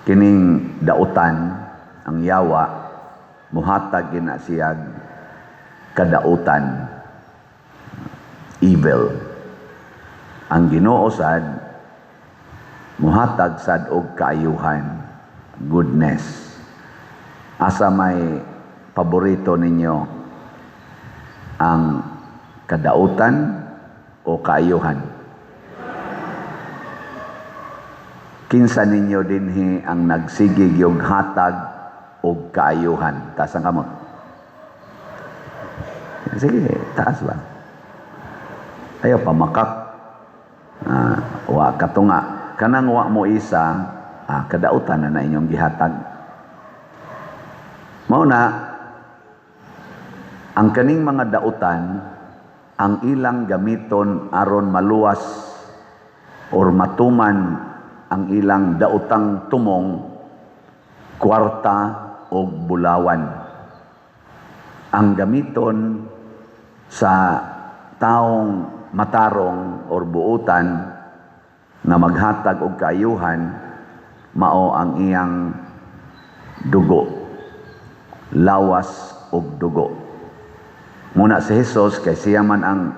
Kining dautan, ang yawa, muhatag gina siyag kadautan, evil. Ang Ginoo sad muhatag sad og kaayuhan, goodness. Asa may paborito ninyo, ang kadautan o kaayuhan? Kinsa ninyo dinhi ang nagsigig yung hatag og kaayuhan? Taas ang kamot. Sige, taas ba? Ayaw pamakak. Wa katunga. Kanang wa mo isa, kadautan na na inyong gihatag. Mao na, ang kaning mga dautan, ang ilang gamiton aron maluwas or matuman ang ilang dautang tumong, kwarta o bulawan. Ang gamiton sa taong matarong or buutan na maghatag og kaayuhan, mao ang iyang dugo, lawas og dugo. Muna si Jesus, kay siya man ang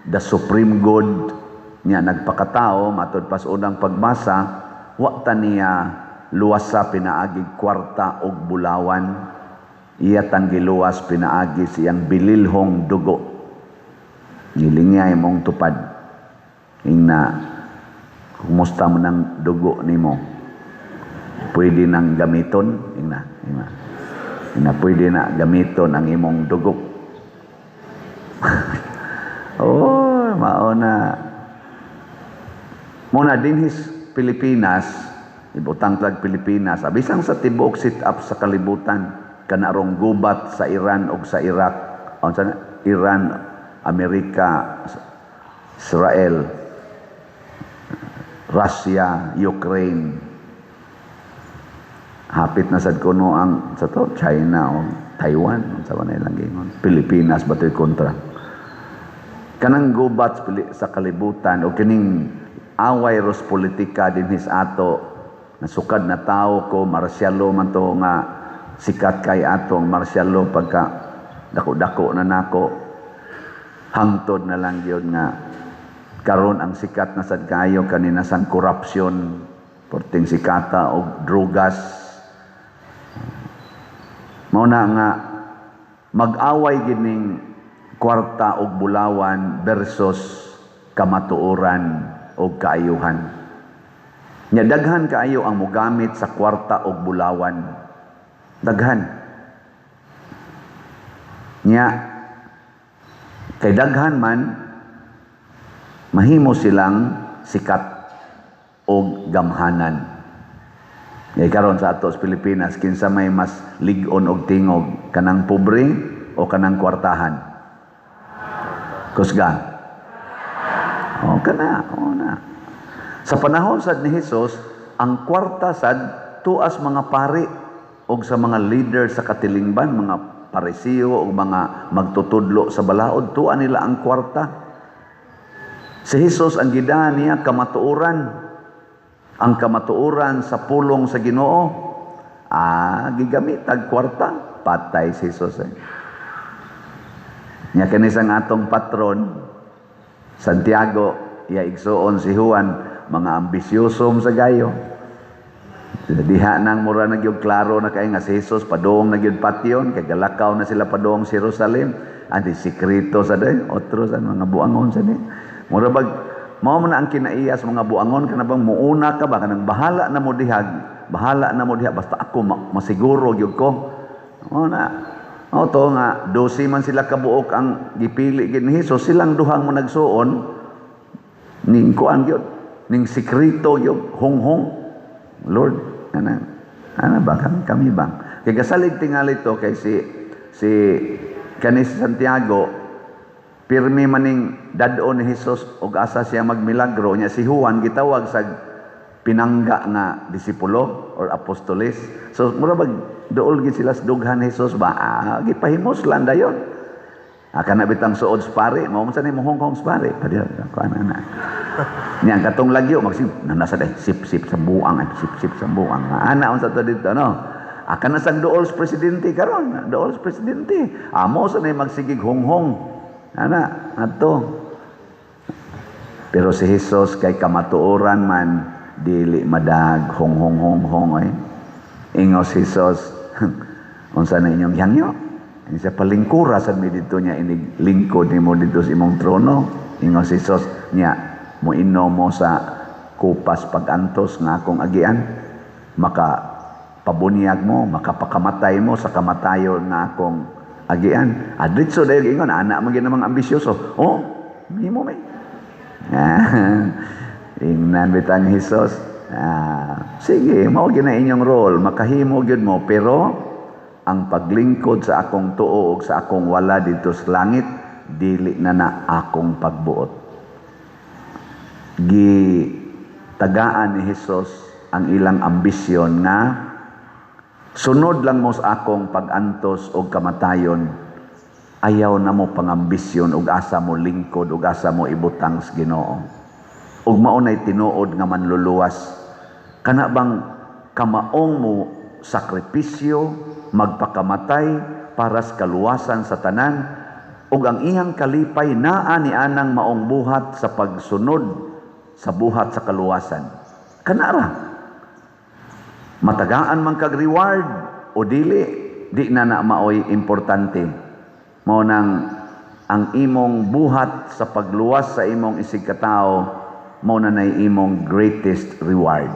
the supreme good niya, nagpakatao, matud pas unang pagbasa, wa ta niya luwasa pinaagi kwarta og bulawan. Iya tang giluwas pinaagi siyang bililhong dugo. Gilingay mong tupad. Ingna, kumusta man ang dugo nimo? Pwede nang gamiton? Ingna, ingna. Ingna, pwede na gamiton ang imong dugo. Oh, mao na. Muna dinhi sa Pilipinas, ibutang tlag Pilipinas, abisang sa tibuok sit up sa kalibutan, kanarong gubat sa Iran og sa Iraq, unsa na? Iran, Amerika, Israel, Russia, Ukraine. Hapit na sad kuno ang sa to China o Taiwan, unsa ba na ilang giingon? Pilipinas ba to'y kontra? Kanang gubat sa kalibutan o kining away ros politika dinhi sa ato, nasukad na tao ko, martial law man to nga sikat kay ato ang martial law, pagka dako-dako na nako, hangtod na lang gyud nga karon ang sikat na sad kayo kanina sang corruption, porting sikata og drugas. Mao na nga mag-away gining kwarta og bulawan versus kamatuoran og kaayuhan. Nya daghan kaayo ang mogamit sa kwarta og bulawan. Daghan. Nya kay daghan man, mahimo silang sikat og gamhanan. Kay karon sa ato sa Pilipinas, kinsa may mas lig-on og tingog, kanang pobre o kanang kwartahan? Kusga. O kana, o na. Sa panahon sad ni Hesus, ang kwarta sad tuas mga pari og sa mga leader sa katilingban, mga Parisiyo o mga magtutudlo sa balaod, tuwa nila ang kwarta. Si Hesus, ang gidahan niya kamatuoran. Ang kamatuoran sa pulong sa Ginoo. Gigamit ang kwarta, patay si Hesus eh. Nya kani sang atong patron Santiago, iya igsuon si Juan, mga ambisyoso sa gayo. Diha nang mura na gyud klaro na kay nga si Jesus padung na gyud patyon kay galakaw na sila padung sa Jerusalem. Anti sikreto sa day, otro sa mga buangon sa day. Mura bag mao man na ang kinaiya sa mga buangon, kana bang muuna ka ba, kanang bahala na mo dihag, bahala na mo diha, basta ako masiguro gyud ko. Mao na. Mao to nga 12 man sila kabuok ang gipili gid ni Jesus, silang duhang mo nagsuon ning kuan gyud, ning sikreto gyud, honghong. Lord, ana ana ba kami, kami bang? Kay gasalig tingali to kay si kani si Santiago, pirmi maning dad-on ni Jesus og asa siya magmilagro. Nya si Juan gitawag sa pinangga nga disipulo or apostoles. So mura bag duol gid sila sa dughan ni Jesus ba, gipahimos lang dayon. Kana bitang suod sa pare, mao man sa nimo honghong sa pare. Padi kuan na. Niya katong lagyo magsig nasa day sip-sip sa buang, ay sip-sip sa buang. Ana unsa to dito, no? Aka na sang duol sa presidente karon, duol sa presidente. Amo sa nay magsigig honghong. Ana, ato. Pero si Jesus kay kamatuoran man, dili madag honghong honghong ay. Ingos Jesus, "Unsa na inyong hangyo?" Ini sa palingkura sad mi dito niya, inig lingkod nimo dito sa imong trono. Ingos Jesus niya, "Moinom mo sa kupas pag-antos nga akong agian. Maka pabunyag mo, makapakamatay mo sa kamatayon nga akong agian." Adritso dahil ingon, anak man gyud namang ambisyoso. "Oh, himo may." Ingnan bitang Jesus. Ah, sige, mao gyud na inyong role, makahimo gyud mo, pero ang paglingkod sa akong tuo ug sa akong wala dito sa langit, dili na na akong pagbuot. Gi tagaan ni Jesus ang ilang ambisyon nga sunod lang mo sa akong pag-antos og kamatayon, ayaw na mo pangambisyon og asa mo lingkod og asa mo ibutang sa Ginoo. Ug mao nay tinuod nga manluluwas. Kana bang kamaong mo sakripisyo, magpakamatay para sa kaluwasan sa tanan, ug ang iyang kalipay naa ni anang maong buhat sa pagsunod sa buhat sa kaluwasan. Kanara. Matagaan man kag reward o dili, di na na maoy importante. Mao nang ang imong buhat sa pagluwas sa imong isigkatao, mao na nay imong greatest reward.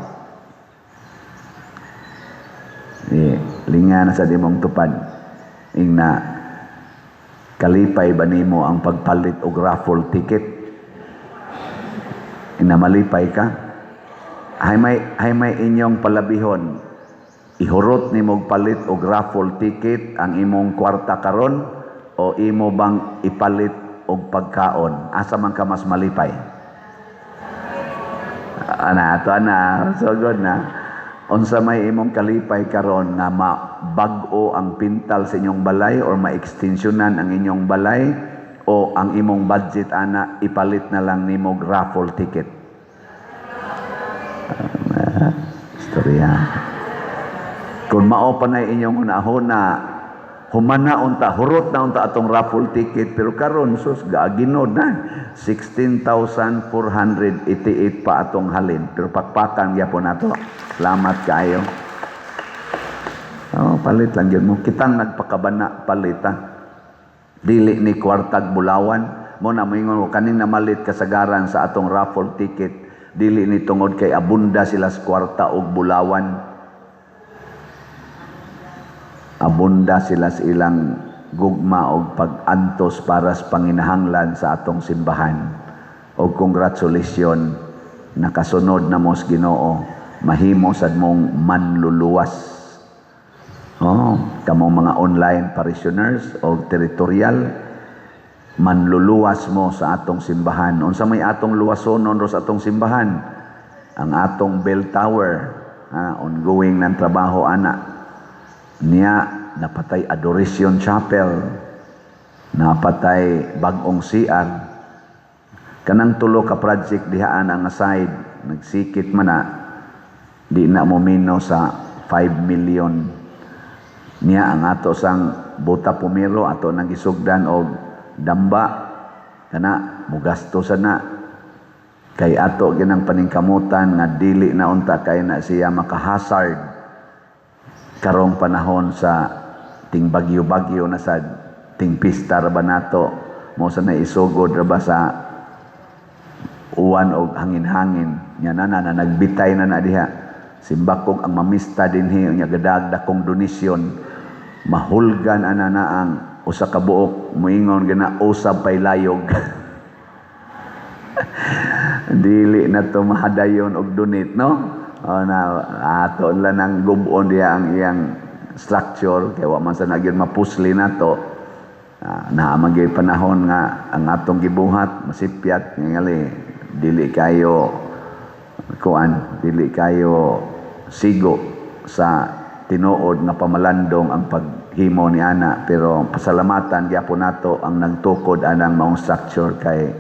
Eh, linga na sa imong tupad. Ingna, kalipay ba nimo ang pagpalit og raffle ticket? Ingna, malipay ka? Hay may inyong palabihon. Ihurot nimo og palit og raffle ticket ang imong kwarta karon o imo bang ipalit og pagkaon? Asa man ka mas malipay? Ana, ato ana, so good na. Unsa may imong kalipay karon, nga mabag-o ang pintal sa inyong balay or ma-extensyonan ang inyong balay, o ang imong budget ana ipalit na lang nimo og raffle ticket? Istorya. Kung mao pa na inyong hunahuna, humana unta, hurot na unta atong raffle ticket, pero karon sus, gaaginod na. 16,488 pa atong halin. Pero pakpakan gyapon nato. Salamat kayo. Oh, palit lang yun mo. Kitang nagpakabana, palit ha. Dili ni kwartag bulawan. Mo na moingon ko kaning namalit kasagaran sa atong raffle ticket. Dili ni tungod kay abunda sila sa kwarta og bulawan. Abunda sila sa ilang gugma og pag-antos para sa panginahanglan sa atong simbahan. Og congratulations, nakasunod na mo sa Ginoo, mahimo sad mong manluluwas. Oh, kamong mga online parishioners o territorial, manluluwas mo sa atong simbahan. Unsa may atong luwasonon ro sa atong simbahan? Ang atong bell tower, ha, ongoing ng trabaho ana. Niya napatay Adoration Chapel, napatay bag-ong CR. Kanang tulo ka project dihaan ang aside, nagsikit man na, di na mo mino sa 5 million. Niya ang ato sang buta pumiro ato nang gisugdan og damba, kana mugasto sa na kay ato ginang paningkamutan nga dili na unta kay na siya makahazard karong panahon sa ting bagyo-bagyo na sa ting pista ra ba nato mo sa naisugod ra ba sa uwan og hangin-hangin nya na na, na nagbitay na na diha simbakog ang mamista dinhi nya gadag dakong donasyon, mahulgan ana na ang usa ka buok, moingon gana usab pay layog, dili na to mahadayon og donate, no? O na ato lang nang gubon diya ang iyang structure kay wa man sa nagyud mapusli nato. Naa man gyud panahon nga ang atong gibuhat masipyat, ngali dili kayo kuan, dili kayo sigo sa tinuod nga pamalandong ang paghimo ni ana, pero pasalamatan gyapon nato ang nagtukod anang maong structure kay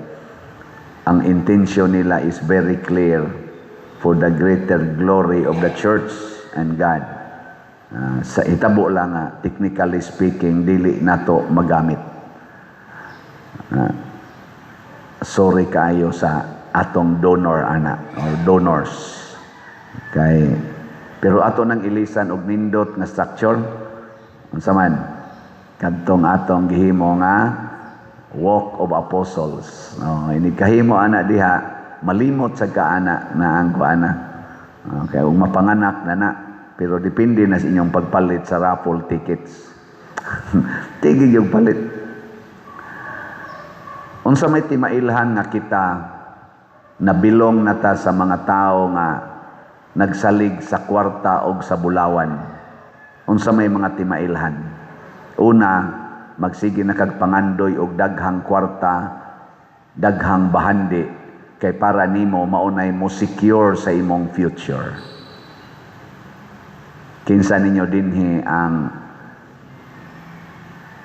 ang intention nila is very clear, for the greater glory of the church and God. Sa itabo lang nga, technically speaking, dili nato magamit. Sorry kaayo sa atong donor ana or donors. Kay pero ato nang ilisan og nindot nga structure, unsa man kadtong atong gihimo nga Walk of Apostles. Oh, ini kahimo ana diha, malimot sa kaana na ang kuana. Okay, ug mapanganak na na. Pero depende na sa inyong pagpalit sa raffle tickets. Tigil yung palit. Unsa may timailhan nga kita nabilong na ta sa mga tao nga nagsalig sa kwarta og sa bulawan? Unsa may mga timailhan? Una, magsige na kag pangandoy og daghang kwarta, daghang bahandi, kay para nimo maunay mo secure sa imong future. Kinsa ninyo dinhi ang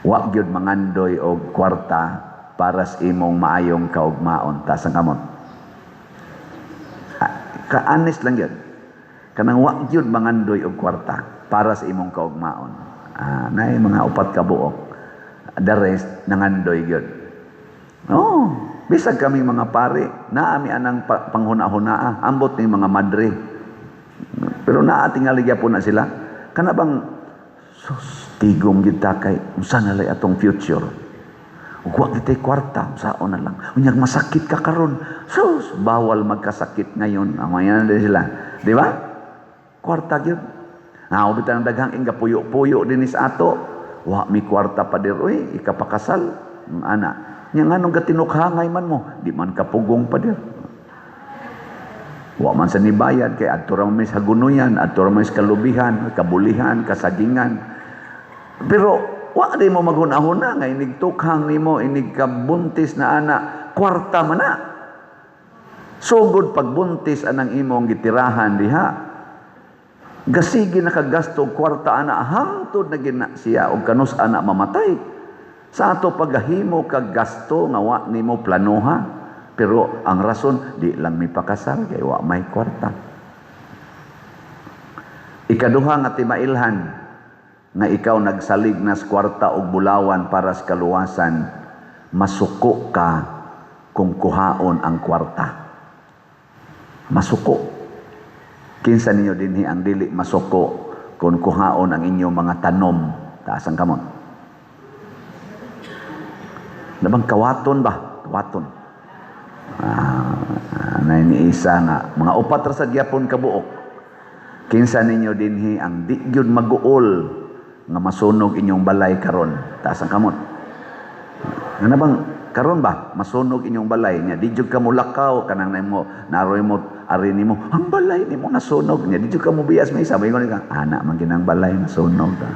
wa gyud mangandoy og kwarta para sa imong maayong kaugmaon? Taas ang kamot. Ah, ka-honest lang yun. Kanang wa gyud mangandoy og kwarta para sa imong kaugmaon. Ah, naay mga upat ka buok. The rest nangandoy gyud. Oh, bisag kami mga pare, naami anang panghuna-hunaa, ambot ni mga madre. Pero naa tingali gyapon na sila. Kana bang sus, tigom gyud ta kay unsa na lay atong future? Ug wa kitay kwarta, unsaon na lang? Unyag masakit ka karon. Sus, bawal magkasakit ngayon. Amayan na sila. Di ba? Kwarta gyud. Ah, bitan ang daghang inga puyo-puyo dinhi sa ato. Wa mi kwarta pa dir, uy, ikapakasal. Ang ana. Nya nganong gatinukhangay man mo, di man kapugong pa dir. Wa man sa nibayad kay adto ra man sa gunuyan, adto ra man sa kalubihan, kabulihan, kasagingan. Pero wa di mo maghuna-huna nga inig tukhang nimo, inig kabuntis na ana, kwarta man na. Sugod pagbuntis anang imong gitirahan diha. Gasigi nakagasto og kwarta ana hangtod na gina siya og kanus ana mamatay. Sa ato paghimo kag gasto nga wa nimo planoha, pero ang rason, di lang mi pakasal kay wa may kwarta. Ikaduha nga timailhan nga ikaw nagsalig nas kwarta og bulawan para sa kaluwasan, masuko ka kung kuhaon ang kwarta. Masuko. Kinsa ninyo dinhi ang dili masuko kung kuhaon ang inyong mga tanom? Taas ang kamot. Nabang kawaton ba? Kawaton. Ah, na ni isa nga mga upat ra sa gyapon kabuok. Kinsa ninyo dinhi ang di gyud maguol nga masunog inyong balay karon? Taas ang kamot. Nga na bang karon ba masunog inyong balay nya di jud ka mulakaw, kanang nimo naroy mo ari nimo ang balay nimo nasunog, nya di jud ka mobiyas, may sabay ko ka ana man ginang balay nasunog ka.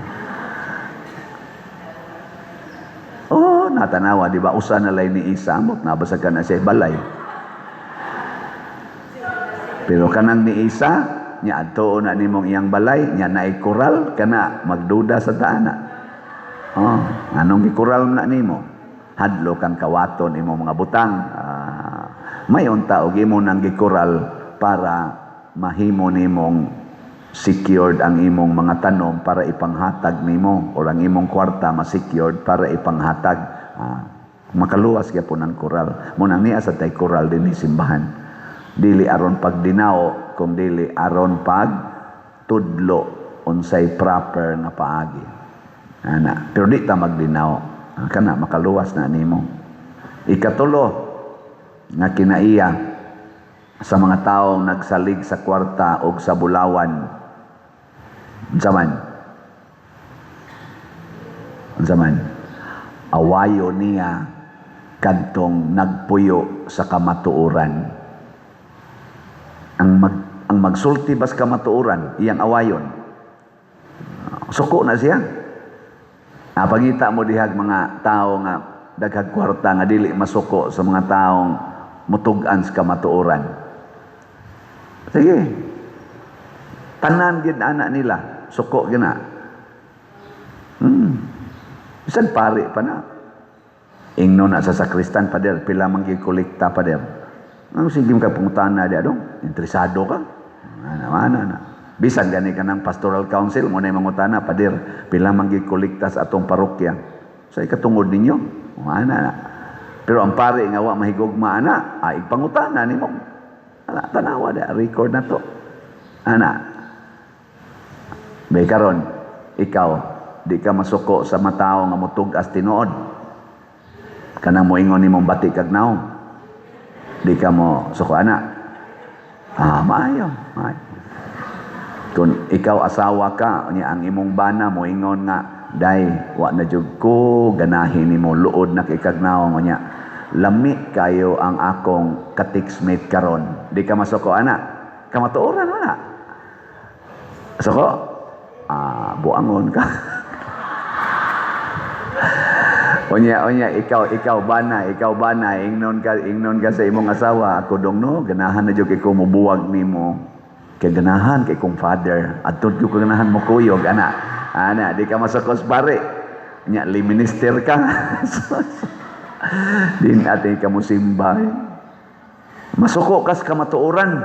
Oh, natanawa di ba usa na lay ni isa amot nabasag ka na siya balay. Pero kanang ni isa nya adto na nimong iyang balay nya naay koral kana magduda sa taana. Oh, anong gikural na nimo? Hadlo kang kawaton imong mga butang. May unta og imo nang gikural para mahimo nimong secured ang imong mga tanom para ipanghatag nimo or ang imong kwarta ma-secured para ipanghatag. Makaluwas gyapon ang koral. Mo nang niya sa tay koral dinhi simbahan. Dili aron pagdinao, kung dili aron pag tudlo unsay proper nga paagi. Ana, pero di ta magdinao. Kana makaluwas na nimo. Ikatulo nga kinaiya sa mga taong nagsalig sa kwarta og sa bulawan. Unsa man? Unsa man? Awayo niya kadtong nagpuyo sa kamatuoran. Ang magsulti bas kamatuoran, iyang awayon. Suko na siya. Pangita mo dihag mga tao nga daghag kwarta nga dili masuko sa mga taong mutug-an sa kamatuoran. Sige. Tanan gid ana nila. Suko gyud na. Bisan pari pa na. Ingno na sa sakristan, "Pader, pila man gyud kolekta, pader?" Ano, sige ka pangutana di adong? Interesado ka? Ana, ana, ana. Bisan gani ka ng pastoral council, mo na mangutana, "Pader, pila man gyud kolekta sa atong parokya?" Sa ikatungod ninyo? Ana, ana. Pero ang pare nga wa mahigugma ana, ay pangutana nimo. Ana, tanawa da, record na to. Ana. Bay karon, ikaw, di ka masuko sa matao nga mutug-as tinuod. Kanang moingon nimong bati kag naong. Di ka mo suko ana. Ah, maayo, maayo. Kung ikaw asawa ka, unya ang imong bana moingon nga, "Day, wa na jud ko ganahin nimo, luod na kay kag naong, unya lami kayo ang akong ka-textmate karon." Di ka masuko ana. Kamatuoran ana. Suko? Ah, buangon ka. Unya, ikaw bana, ingnon ka sa imong asawa, "Ako dong no, ganahan na jud kay ko mobuwag nimo. Kay ganahan kay kong father, adto jud ko ganahan mo kuyog ana." Ana, di ka masukos pare. Nya li minister ka. Din ate ka mo simba. Eh. Masuko kas kamatuoran.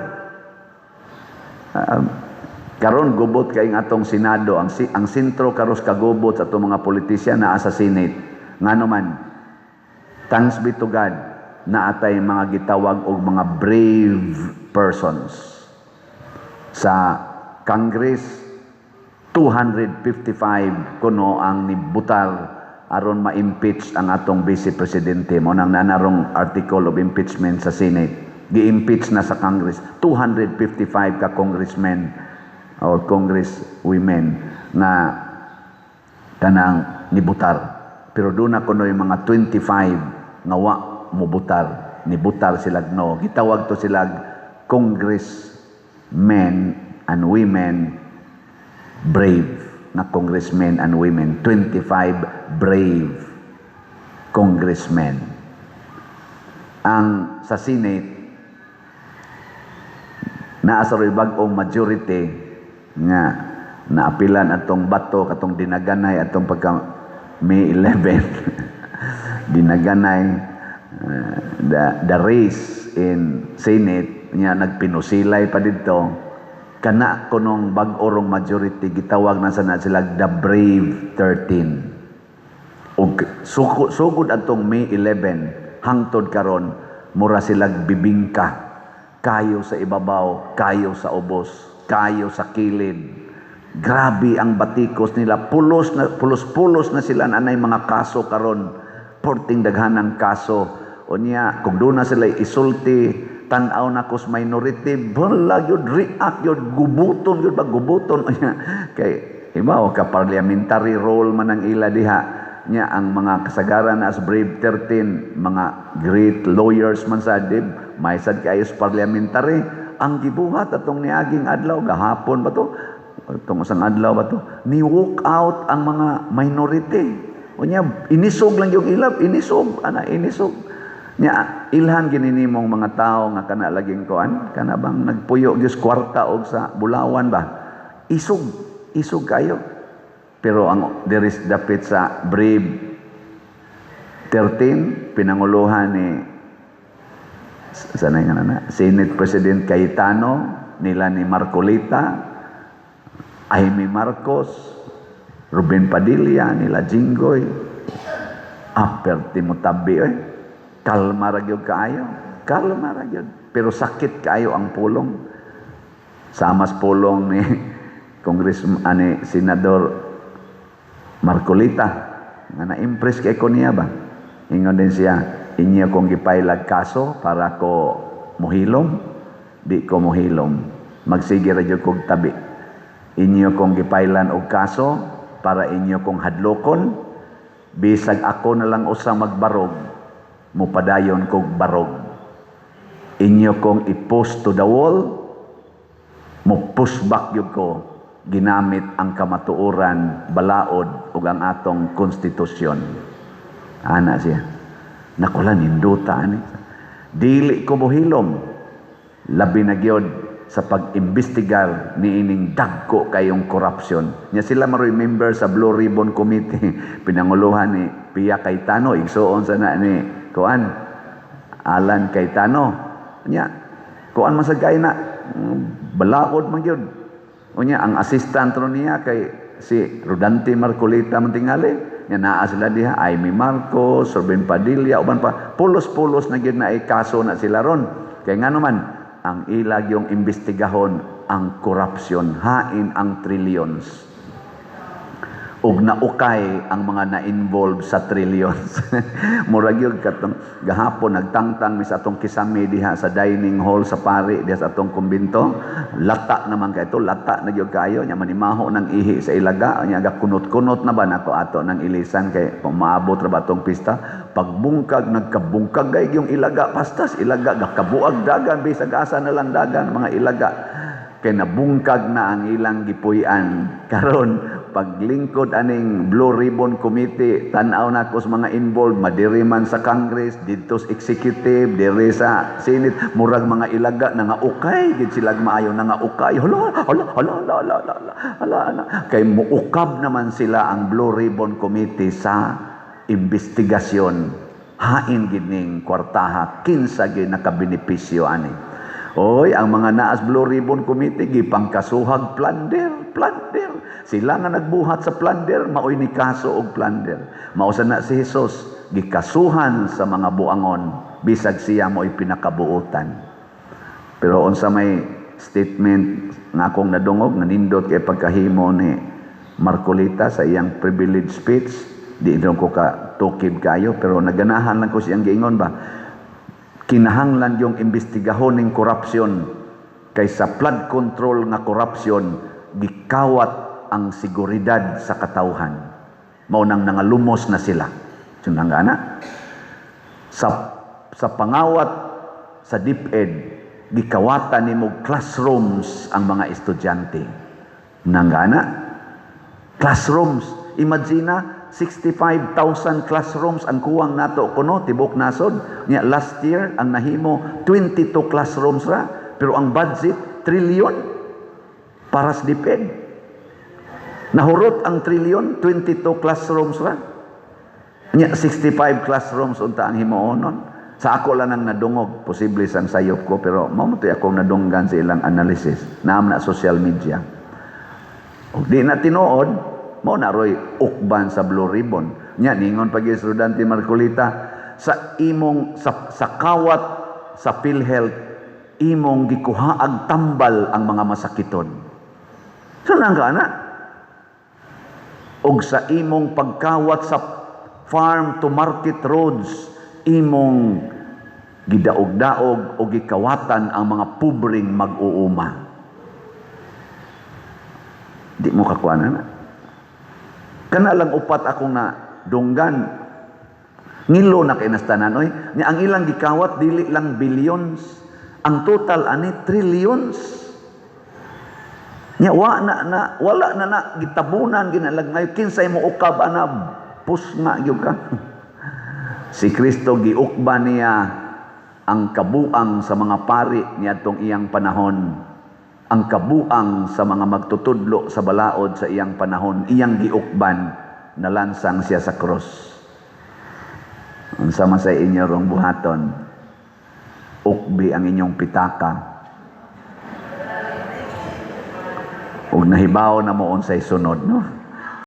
Karon gubot kay atong Senado, ang sentro karos kagubot sa atong mga politisyan naa sa Senate. Ngano man, thanks be to God, naatay mga gitawag og mga brave persons. Sa Congress, 255 kuno ang nibutar aron ma-impeach ang atong vice presidente mo nang nanarong article of impeachment sa Senate. Gi-impeach na sa Congress, 255 ka congressmen or congresswomen nga kanang nibutar. Pero doon na kuno yung mga 25 nga wa mobutar, nibutar sila no. Gitawag to sila congressmen and women, brave na congressmen and women, 25 brave congressmen. Ang sa Senate, naa sa bag-ong majority nga naapilan atong Bato katong dinaganay atong pagka May 11, dinaganay the race in Senate niya, nagpinusilay pa didto. Kana kunong bag-o rong majority, gitawag na sana sila the Brave 13. Ug sugod atong May 11 hangtod karon, mura sila bibingka, kayo sa ibabaw, kayo sa ubos, kayo sa kilid. Grabe ang batikos nila, pulos na pulos-pulos na sila, anay mga kaso karon, porting daghanang kaso. Unya kung doon na sila isulti, tan-aw na kos minority, bala yun, react yun, gubuton yun ba, gubuton. Kay ibaw ka parliamentary role man ang ila diha. Nya ang mga kasagaran as Brave 13, mga great lawyers man sa dib, may sad kaayo sa parliamentary. Ang gibuhat atong niaging adlaw, gahapon ba to? Atong usang adlaw ba to? Ni walk out ang mga minority. Unya inisog lang yung ilab, inisog, ana, inisog. Nya ilhan gini nimong mga tao nga kana laging kuan, kana bang nagpuyo gyud kwarta og sa Bulawan ba? Isog, isog kayo. Pero ang there is dapit sa Brave 13, pinanguluhan ni sanay nga na Senate President Cayetano, nila ni Marcoleta, Imee Marcos, Robin Padilla, nila Jinggoy. Aperti mo tabi oy. Kalma ra gyud kaayo. Kalma ra gyud. Pero sakit kaayo ang pulong. Samas pulong ni Congress ani Senador Marcoleta nga na-impress kay ko niya ba. Ingon din siya, "Inyo kong gipailag kaso para ko muhilom, di ko muhilom. Magsige ra jud kog tabi. Inyo kong gipailan og kaso para inyo kong hadlokon, bisag ako na lang usa magbarog, mupadayon kog barog. Inyo kong i-post to the wall, mo push back gyud ko ginamit ang kamatuoran, balaod ug ang atong konstitusyon." Ana siya. Nakula, nindota ani. Dili ko mohilom. Labi na gyud sa pag-imbestigar niining dagko kayong corruption. Nya sila maroy member sa Blue Ribbon Committee, pinanguluhan ni Pia Cayetano, igsuon sa na ni kuan, Alan Cayetano. Nya kuan man sa kay na balaod man gyud. Unya ang assistant ro niya kay si Rodante Marcoleta man tingali. Nya naa sila diha, Imee Marcos, Robin Padilla, uban pa, pulos-pulos na gyud na ay kaso na sila ron. Kay ngano man ang ilag yung imbestigahon ang korupsyon, hain ang trillions. Ug naukay ang mga na-involve sa trillions. Murag yun katong gahapon nagtangtang mi sa atong kisame diha sa dining hall sa pari diha sa atong kumbinto. Lata naman kay ito, lata na gyud kayo nya, manimaho ng ihi sa ilaga nya, kunot-kunot na ba nako ato ng ilisan kay maabot ra ba atong pista. Pagbungkag, nagkabungkag gay yung ilaga, pastas ilaga, gakabuag dagan, bisag asa na lang dagan mga ilaga kay nabungkag na ang ilang gipuy-an. Karon paglingkod aning Blue Ribbon Committee, tan-aw na ko sa mga involved, madiri man sa Congress, didto sa executive, diri sa Senate, murag mga ilaga na nga ukay gid sila, maayo na nga ukay. Hala, hala, hala, hala, hala, hala, hala, hala. Kay muukab naman sila ang Blue Ribbon Committee sa investigasyon, hain gid ning kwartaha, kinsa gyud nakabenepisyo ani. Oy, ang mga naas Blue Ribbon Committee gipangkasuhag plunder, plunder. Sila nga nagbuhat sa plunder, maoy ni kaso og plunder. Mao sa na si Jesus gikasuhan sa mga buangon bisag siya mo'y pinakabuotan. Pero unsa may statement nga akong nadungog nga nindot kay pagkahimo ni Marcoleta sa iyang privilege speech, di ko ka tukib kayo, pero naganahan lang ko siyang giingon ba, kinahanglan yung imbestigahon ning korupsyon kay sa flood control nga korupsyon gikawat ang seguridad sa katawhan, mao nang nangalumos na sila. Sunang ana sa pangawat sa DepEd, gikawatan nimo classrooms ang mga estudyante nangana classrooms. Imagine na 65,000 classrooms ang kuwang nato kuno tibok nasod. Nya last year ang nahimo 22 classrooms ra, pero ang budget trillion para sa DepEd. Nahurot ang trillion, 22 classrooms ra. Nya 65 classrooms unta ang himuonon. Sa ako lang ang nadungog, posible sang sayop ko, pero mao mo akong nadunggan sa ilang analysis. Naam na social media. Og di na tinuod, mao na roy ukban sa Blue Ribbon. Nya ningon pag Rodante Marcoleta sa imong sa kawat sa PhilHealth, imong gikuhaag tambal ang mga masakiton. So nang ka na? Og sa imong pagkawat sa farm to market roads, imong gidaog-daog o gikawatan ang mga pobreng mag-uuma. Di mo kakuha na. Kana lang upat akong na dunggan. Ngilo na kay nastanan oy. Nya ang ilang gikawat dili lang billions. Ang total ani trillions. Nya wa na na wala na na gitabunan ginalag ngayon, kinsay mo ukab ana, pusnga gyud ka. Si Kristo giukba niya ang kabuang sa mga pari niadtong iyang panahon, ang kabuang sa mga magtutudlo sa balaod sa iyang panahon, iyang giukban, nalansang siya sa krus. Unsa man sa inyo rong buhaton, ukbi ang inyong pitaka. Ug nahibaw na mo unsay sunod, no?